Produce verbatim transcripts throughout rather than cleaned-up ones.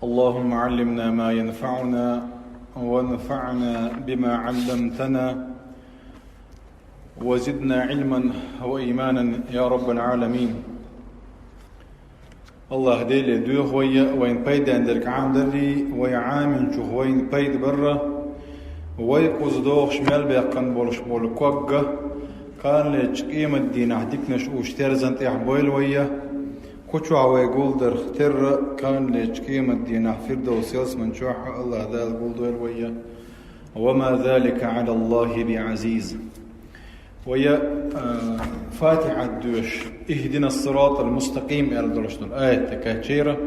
اللهم علمنا ما ينفعنا وانفعنا بما علمتنا وزدنا علما وإيمانا يا رب العالمين. АллахӀ Деле доьху вай, вайна пайден дерг Ӏамадаррий, вай Ӏаминчух вайна пайда барра, вай кхуза догӀуш мел баьккхина болуш болу ког а, кханалерчу къематдийнахь диканаш уьш терзан тӀехь бойла вай, кху чохь вай гулдарх терра, кханалерчу къематдийнахь Фирдовс ялсаман чохь а АллахӀ Дала гулдойла вай. وما ذلك على الله بعزيز. Вай, а, Фатихьат доьшуш, اهدنا الصراط المستقيم аьлла долуш долу аят кхаьчира.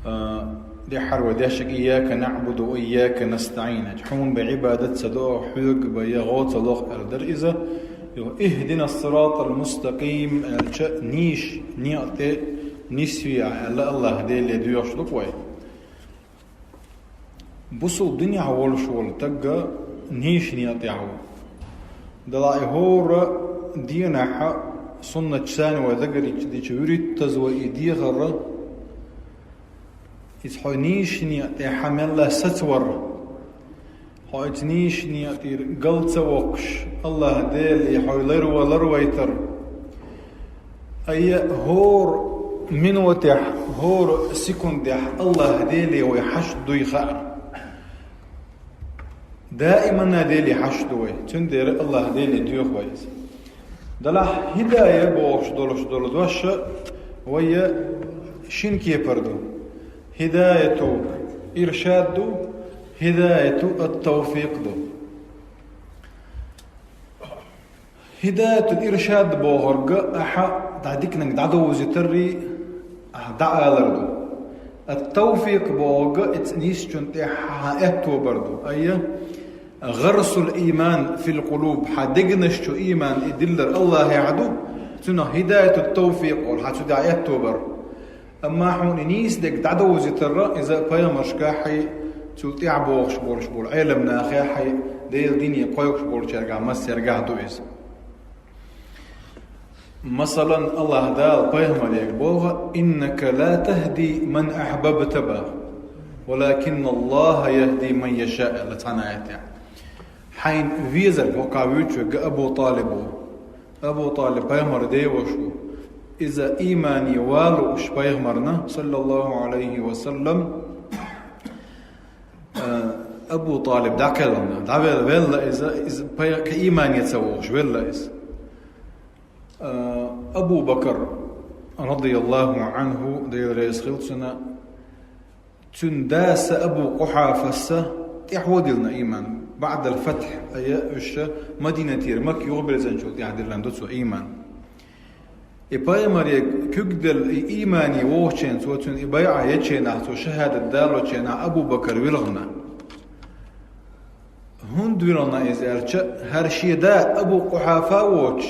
А, дуьххьара вай дешнарг إياك نعبد وإياك نستعين. Хьуна бен Ӏибадат ца до, хьоьга бен я гӀо ца лоху аьлла дара иза. Юха اهدنا الصراط المستقيم аьлча, нийса некъа тӀе нисве аьлла АллахӀ Деле доьхуш ду-кх вай. Бусалба динехь волуш волу стаг нийса некъа тӀехь ву. Делахь и хӀора дийнахь а суннаташ санна вай дагарчу дича вуьрхӀиттаза вай и дехар а, иза хьо нийса некъа тӀехь мелла сацавар а, хьо иза нийса некъа тӀера гал ца воккхуш, АллахӀ Деле хьо лар ван ларвайтар. Ай, хӀора минотехь, хӀора секундехь АллахӀ Деле вай хьашт дуй хаар. Даиманна Деле хьашт ду вай, цундела АллахӀ Деле доьху вай иза. Делахь хӀидая бохуш долуш долу дош а вай шина кепара ду. ХӀидаяту иршад ду, хӀидаяту ат-тавфикъ ду. ХӀидаятул иршад бохург ахьа дӀа диканиг дӀадовзийтаррий, ахьа дӀаалар ду. Ат-тавфикъ бохург иза нийсачунна тӀехь хьан аьтто бар ду. Ай, гӀарсул иман фил къулуб, хьан дегнаш чу иман и диллар АллахӀехь ду, цунах хӀидаятут-тавфикъ олу, хьан цу тӀехь аьтто бар. Амма хьуна и нийса дерг дӀадовзийтар а, иза пайхамаршкахьий, цул тӀаьхьа богӀуш болуш болу Ӏелам нахехьий, Делан дине кхойкхуш болчаьргахь массаьргахь ду иза. Масалан, АллахӀ Дала пайхамаре боху: «Иннака ла тахди ман ахьбабта», боху, «валакинна АллахӀа яхди ман яшаъ», аьлла цхьана аятехь. Хьайна везарг хӀокхо вуьйцург Абу ТӀалиб ву. Абу ТӀалиб пайхамар деваш ву. Иза иймане ван лууш пайхамарна, саллаллаху Ӏалайхи ва саллам, а, Абу ТӀалиб дӀакхелхина, дӀавелла, велла иза, иза пай-, кхин иймане ца вогӀуш, велла иза. А, Абу Бакр, радияллаху Ӏанху, Дела реза хила цунна, цуьнан дас Абу Къухьафас тӀаьхьо диллина ийман. БаӀдал фатхь, ая, уьш Мадинатера Макка юхабирзинчул тӀаьхьа диллина ду цо ийман. И пайхамаре куьг делла и иймане вогӀученахь, цо цуьнан и байӀа еченахь, цо шахӀадат далоченахь Абу Бакр вилхина. ХӀунда вилхина иза аьлча, хӀара шен да Абу Къухьафа воцуш,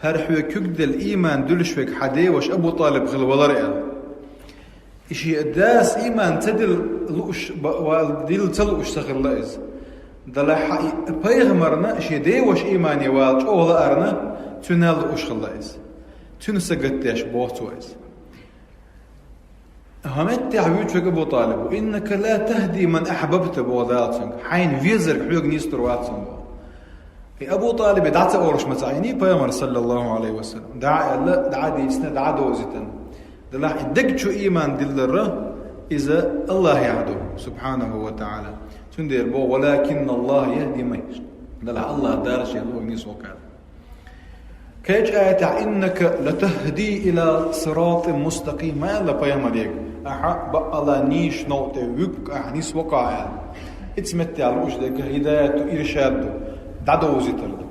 хӀара хьоьга куьг делла ийман дуьллуш верг хьан деваша Абу ТӀалиб хила валар аьлла. И шен дас ийман ца дилла лууш ба-, вала дилла ца лууш ца хилла иза. Делахь и пайхамарна шен деваша иймане вала чӀогӀа лаарна, цуьнан лууш хилла иза. Цуьнан сагатдеш боху цо иза. ХӀокху меттехь вуьйцург Абу ТӀалиб ву: «Иннака ла тахди ман ахьбабта», боху Дала цуьнга. Хьайна везарг хьоьга нисдор вац хьуна боху. И Абу ТӀалибе дӀа ца олуш ма ца Ӏийний пайхамар, саллаллаху Ӏалайхи ва саллам. ДӀа а аьлла, дӀа а дийцина, дӀа а довзийтина. Делахь и дег чу ийман диллар а, иза АллахӀехь ду, субхьанаху ва таӀала. Цундела боху: «Валакинна АллахӀа яхди ман яшаъ». Делахь АллахӀ Дала шен луург нисвоккху аьлла. Кхечу аятехь: «Иннака латахди ила сиратин мустакъим», ма аьлла пайхамаре, ахьа баккъала нийса новкъа тӀе вуьгу ахьа нисвоккху аьлла. Ица меттехь лууш дерг хӀидаяту иршад ду, дӀадовзийтар ду.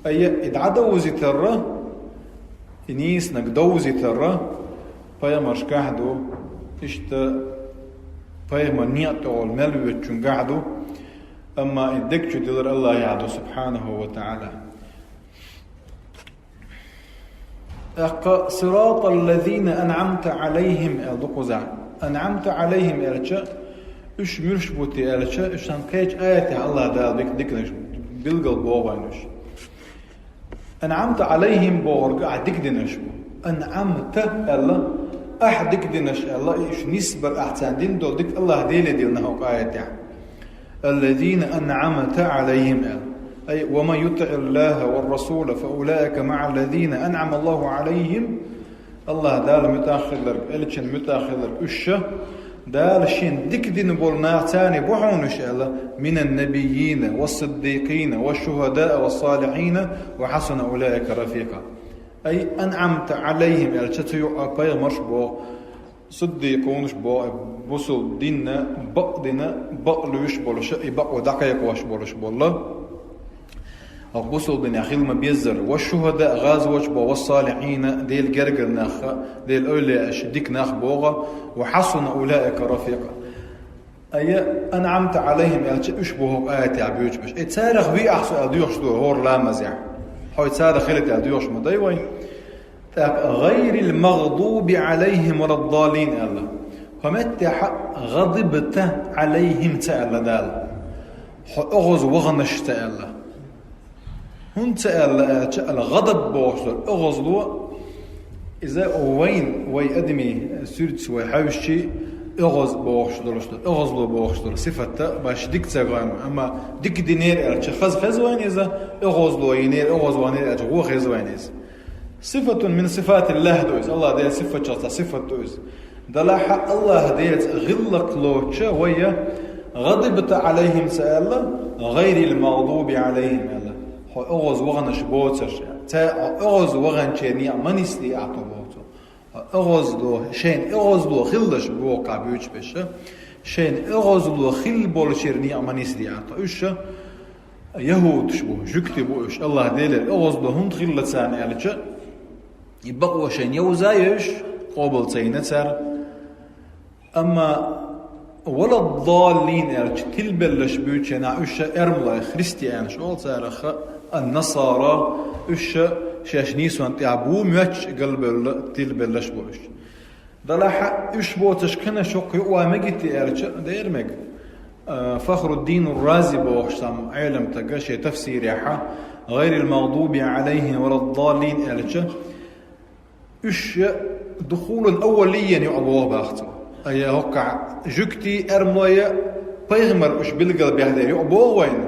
Ай, и дӀадовзийтар а, и нийсаниг довзийтар а пайхамаршкахь ду, иштта пайхамар некъа тӀехула мел воьдучуьнгахь ду, амма и дег чу диллар АллахӀехь ду, субхьанаху ва таӀала. ТӀаккха «сиратал лазина анъамта Ӏалайхим» аьлла ду кхузахь. «Анъамта Ӏалайхим» аьлча, уьш муьлш бу те аьлча, уьш сан кхечу аятехь АллахӀ Дала дика диканаш билгал боху вайна уьш. «Анъамта Ӏалайхим» бохург ахьа дика динарш бу. «Анъамта» аьлла, Ахь дика динарш аьлла, и уьш нисбар ахь царна дина долу дика Аллаха Деле дина хӀокху аятехь. «Аллазина анъамта Ӏалайхим», аьлла. Ай, «Ва ман ютиӀиллаха ва расула, фа улаика маӀа аллазина анъама Аллаху Ӏалайхим». Аллаха Дала муьтӀахь хилларг, Элчан муьтӀахь хилларг уьш ша, Дала шен дика дина болу нах царна бу хьуна уьш аьлла, «минан набиййина, ва сиддикъина, ва шухӀадаъ, ва салихьина, ва хьасуна улаика рафикъа». Ай, «анъамта Ӏалайхим» аьлча, цу юкъа пайхамарш боху, сиддикъунаш боху, бусул динна, бакъ дина, бакъ луьйш болуша, и бакъо дӀакхайкхош болуш болла. ХӀокху бусул динехь хила ма-беззара, ва шухӀадаъ, гӀазоташ боху, ва салихьина, Делан гергара нах, Делан эвлияаш, дика нах боху, ва хьасуна улаика рафикъа. Ай, «анъамта Ӏалайхим» аьлча, уьш бу хӀокху аятехь буьйцуш берш. Эй, царах виъ ахь со аьлла доьхуш ду хӀора ламазехь. Хьой царах хилийта аьлла доьхуш ма дай вай. ТӀаккха «гӀайрил магӀдуби Ӏалайхим ва ладдаллин» аьлла. ХӀокху меттехь «гӀадибта Ӏалайхим» ца аьлла Дала. Хьо оьгӀаз ваханаш ца аьлла. ХӀунда ца аьлла аьлча, ал-гӀадаб бохуш долу оьгӀазло, иза вайн, вай адамийн суьртаца вай хьаьвсича, оьгӀаз бохуш долуш долу, оьгӀазло бохуш долу сифатта баш дика ца гойна. Амма дика динера аьлча, хаза хеза вайна иза, оьгӀазло йинера, оьгӀаз ваханера аьлча, гӀо хеза вайна иза. Сифатун мин сифатиллахь ду иза, Аллах Делан сифатех цхьа сифат ду иза. Делахь Аллаха Делаца гӀиллакх лоцуша вай, «гӀадибта Ӏалайхим» ца аьлла, «гӀайрил магӀдуби Ӏалайхим» аьлла. Хьо оьгӀаз ваханаш боцурш. Ца хьо оьгӀаз ваханчеран некъ ма нисде ахь тхо боху цо. Хьо оьгӀазло, шайна оьгӀазло хилалаш боху кхаъ буьйцуш берш. Шайна оьгӀазло хилла болчеран некъ ма нисде ахь тхо. Уьш ша яхӀудаш бу, жуьгти бу уьш, Аллаха Делера оьгӀазло хӀунда хилла царна аьлча, и бакъо шайна йовза а йовзуш, къобал ца йина цара. Амма «ва ладдаллин» аьлча, тилбеллаш буьйцуш берш уьш ша эрмалой, христианаш олу царах, ан-насара, уьш ша шаьш нийсонна тӀехь бу моьттуш галбевлла тилбеллаш бу уьш. Делахь уьш боцуш кхинаш хӀокху юкъа вай мегий те аьлча, дера мега. А, Фахруддин ар-Рази бохуш цхьа Ӏеламстага шен тафсирехь, «гӀайрил магӀдуби Ӏалайхим ва ладдаллин» аьлча, уьш я духулун аввалиййина юкъа боху боху цо. Ай, хӀокхахь жуьгти, эрмалой, пайхамар уьш билгал бехдер юкъа боху вайна.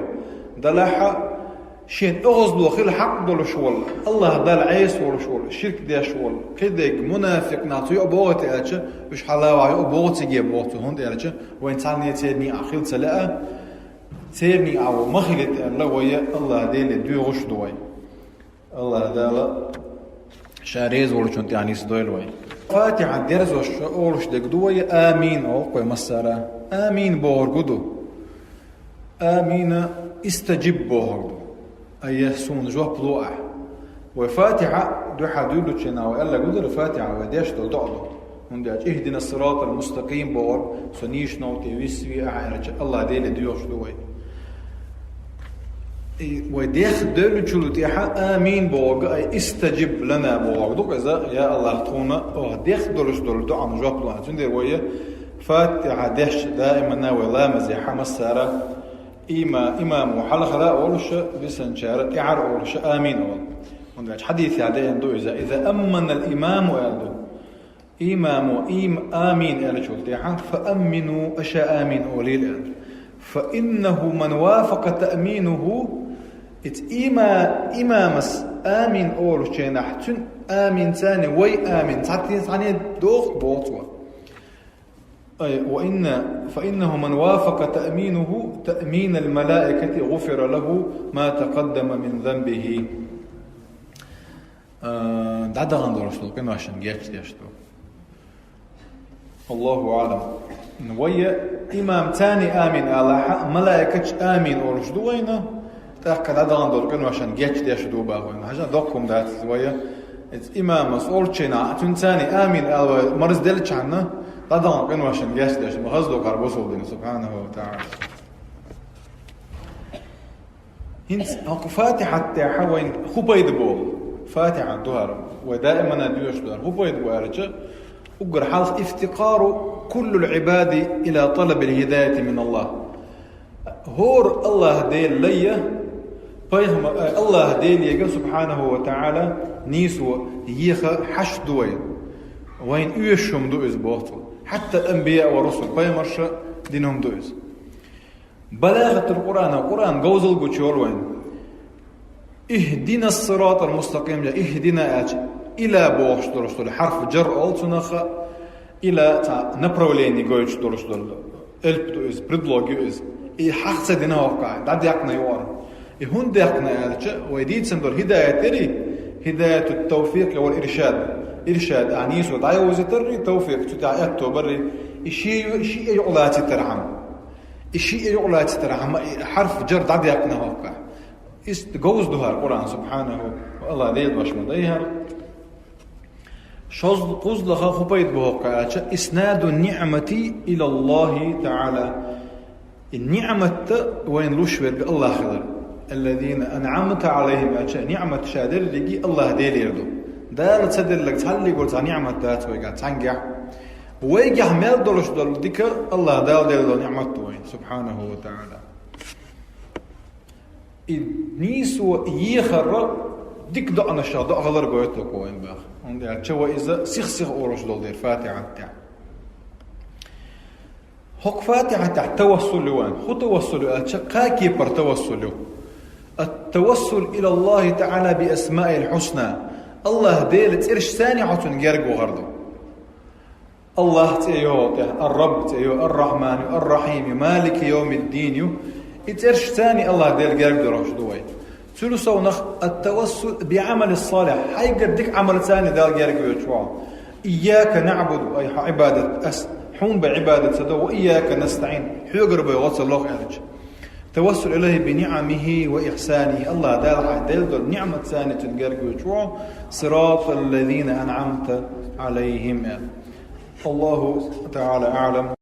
Делахь шена оьгӀазло хила хьакъ долуш волу, Аллаха Далла Ӏеса волуш волу, ширк деш волу, кхидерг мунафикъ нах цу юкъа боху те аьлча, уьш хьалавахь юкъа боху циге боху цо, хӀунда аьлча, вайн цхьанне церан некъахь хила ца лаьа, церан некъахь вай ма хилийта аьлла, вай Аллаха Деле доьхуш ду вай. Аллаха Дала Ша реза волчунна тӀехь нисдойла вай. Фатихьа дерзош олуш дерг ду вай, амин олу вай массара. Амин бохург хӀун ду? Амина истаджиб бохург ду. Ай, суна жоп ло ахь. Вай Фатихьа дуьхьал дуьйлучу хенахь вай аьлларг хӀун дара, Фатихьа вай деш долу доӀа ду. ХӀунда аьлча, «Ихдина сиратал мустакъим» бохург, со нийсачу новкъа тӀе виссаве ахь аьлча, Аллаха Деле доьхуш ду вай. И вай дехна девллачул тӀаьхьа амин бохург, ай истаджиб лана бохург ду иза, я Аллах, тхуна оха дехна долуш долу доӀана жоп ло. Цундела вай Фатихьа деш даимана вай ламазехь массара има-, имамо хьалхара а олуш, бисанчара тӀаьхьара а олуш, амин олу. ХӀунда аьлча хьадисехь деана ду иза, «Иза амманал имаму», аьлла ду. Имамо им-, амин аьллачул тӀаьхьа, «Фа аммину», аша амин олийла аьлла. «Фа иннаху ман вафакъа таъминуху», иза има-, имамас амин олучу хенахь, цуьнан амин царна вай амин цхьаьна цхьаьна доху боху цо. Ай, ва инна, «фа иннаху ман вафакъа таъминуху таъминал малаикати гъуфира лаху ма такъаддама мин занбихи». А, дӀадахана долуш долу къиношна гечдеш ду. Аллаху аълам. Вай имам царна амин алахь, малаикаш амин олуш ду вайна, тӀаккха дӀадахана долу къиношна гечдеш ду боху вайна. Хьажа, доккха хӀума дац иза вай. Иза имамас олучу хенахь, цуьнан царна амин ала вай марзделлачхьана, дӀадахана къиношна гечдеш ду. Ма хаза ду кхара бусулба дин, субхьанаху ва таӀала. ХӀинца хӀокху Фатихьат тӀехь вайн хӀун пайда боху? Фатихьат ду хӀара, вай даимана доьшуш ду хӀара. ХӀун пайда бу аьлча, уггар хьалха, «Ифтикъару куллул Ӏибади ила талабил хидаяти мин Аллах». ХӀора Аллаха Дела лайя, пайхамар, э, Аллаха Делега, субхьанаху ва таӀала, нийсо еха хьашт ду вайн. Вайна оьшуш хӀума ду иза, боху цо. Хьатта анбияъ ва русул, пайхамарша дина хӀума ду иза. БалагӀатул Къуръан, Къуръан говзалла гучуйолу вайна. Ихдина сиратал мустакъим, я ихдина аьлча, ила бохуш долуш долу хьарф, джар олу цунах, ила цхьа направление гойтуш долуш долу. Элп ду иза, предлог ю иза. И хьаха ца дина хӀокху, дӀадаьккхина юкъара. И хӀунда даьккхина аьлча, вай дийцина долу хӀидаят яри, хӀидаятут тавфикъ вал иршад. Иршад, а, нийсо дӀайовзийтарри, тавфикъ, цу тӀехь аьтто барри, и ши, шиъ юкъа лацийтархьама. И шиъ юкъа лацийтархьама, и хьарф джар дӀадаьккхина хӀокху. Иштта говза ду хӀара Къуръан, субхьанаху, АллахӀ Делан дош ма дай хӀара. Шозза-, кхузза лаха хӀун пайда бу хӀокху аьлча, иснаду ниъмати илаллахи таӀала. И ниъмат вайна луш верг АллахӀ хилар. Аллазина анъамта Ӏалайхим аьлча, ниъмат ша деллиг АллахӀ Делера ду. Дала ца делларг цхьаллиг вара цхьа ниъмат дац вайгахь цхьаьнгахь. Вайгахь мел долуш долу дика АллахӀ Дала делла ниъмат ду вайна, субхьанаху ва таӀала. И нийсо ехарра дика доӀанашах доӀа хилар гойту кхо вайн баха. ХӀунда аьлча вай иза сих-сиха олуш долу дера Фатихьат тӀехь. ХӀокху Фатихьат тӀехь тавассул ю вайн. ХӀун тавассул ю аьлча, кхаа кепара тавассул ю. Ат-тавассул илаллахи таӀала би асмаил хьусна. АллахӀ Делан цӀерашца хьо цунна герга вахар ду. АллахӀ цӀе йогӀу тӀехь, Ар-Рабб цӀе ю, Ар-Рахьман ю, Ар-Рахьим ю, Малики йовмиддин ю. И цӀерашца АллахӀ Делан герга дохуш ду вай. Цуьнан совнах ат-тавассул би Ӏамали салихь, хьайгара дика Ӏамалца Далла герга воьдуш ву хьо. Ийяка наӀбуду, ай хьан Ӏибадат, ас хьуна бен Ӏибадат ца до, ва ийяка настаӀин, хьоьгара бен гӀо ца лоху аьлча. Тавассул илайхи би ниӀамихи ва ихьсанихи, АллахӀ Дала хьайна делла долу ниъматца цунна герга воьдуш ву хьо, сиратал лазина анъамта Ӏалайхим аьлла. Аллаху таӀала аӀлам.